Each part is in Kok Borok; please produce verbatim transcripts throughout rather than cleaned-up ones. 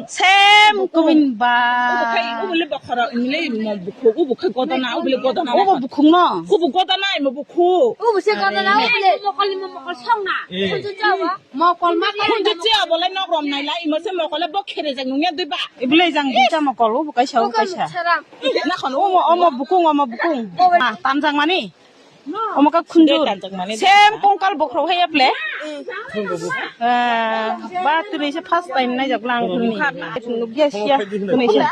Same kubin ba. Ubo khai, ubo le bokhorok, imle imo bukhuk, ubo khai godona, ubo le godona. Ubo bukhuk no. Ubo godona, imo bukhuk. Ubo se godona, ubo le. Mokol, imo mokol song na. Eh. Khunju jawa. Mokol ma khunju jawa, bo le nok rom nai la, imo se mokol le bo khere jang nungya dui ba. Ibo le jang dui cha mokol, ubo kaisa, ubo kaisa. Nakhon umo, omo bukung, omo bukung. Ah, tanjak mani. Omo ka khunju. Same kongkal bokhorok hai ya ple. Eh, ba tini se first time naijak lang khunju. Nukya siya, tini se.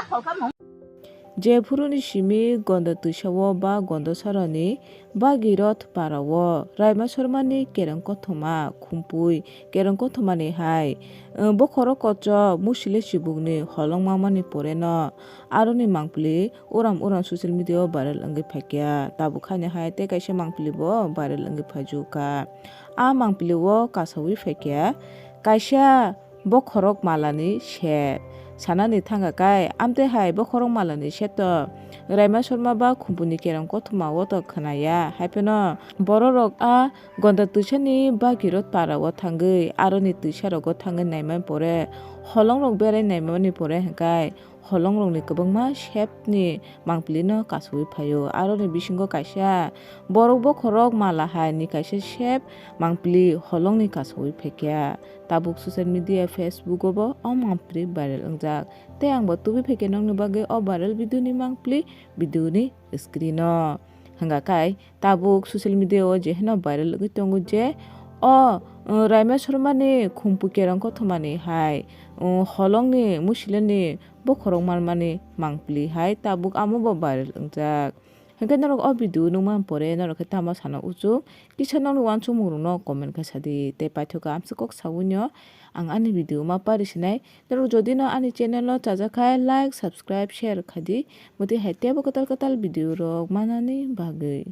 Jephuruni simi Gonda twisao ba Gonda sarani Bhagirath parao Raima Sharmani kereng kothoma khumpui kereng kothomani hai, eh, bokhorok kochok musile chibukni holong mangmani poreno aroni mangpili uram uram social media o viral wngwi phaikha. Tabuk haino hai tei kaisa mangpili bo viral wngwi phaijukha. A mangpili o kasawi phaikha kaisa bokhorok malani set. Sanani thangkha khe, amtwi hai bokhorok malani set to Raima Sharma ba khumpuni kereng kothoma o to khwnaya. Haiphano bororok a Gonda twisani Bhagirath parao thangwi aroni twisarogo thangwi naimani pore holongrok berai naimani pore hwnkhe holongrokni kwbangma sepni mangpilino kasawi phaio. Aroni bisingo kaisa borok bokhorok mala hai ni kaisa sep mangpili holongni kasawi phaikha. Tabuk social media Facebook o bo o mangpili viral wngjak. Tei ang bo tubui phaikha nokni bagwi o viral video ni mangpili video ni screen o. Hwnga khai tabuk social media o je heno viral wngwi tongo je o, uh, Raima Sharmani khumpu kereng kothomani hai, uh, holongni musileni bokhorok manmani mangpili hai tabuk amo bo viral wngjak. Hwnkhe norok o video nukmani pore norok khe tamo sana uchu kisa nokni uansukmung rokno comment khe sadi tei paithago amswk kok sawi no ang ani video ma pari sinai. Norok jodi no ani channel o chajak khai like, subscribe, share khai di. Motwi hai teibo kwtal kwtal video rok manani bagwi.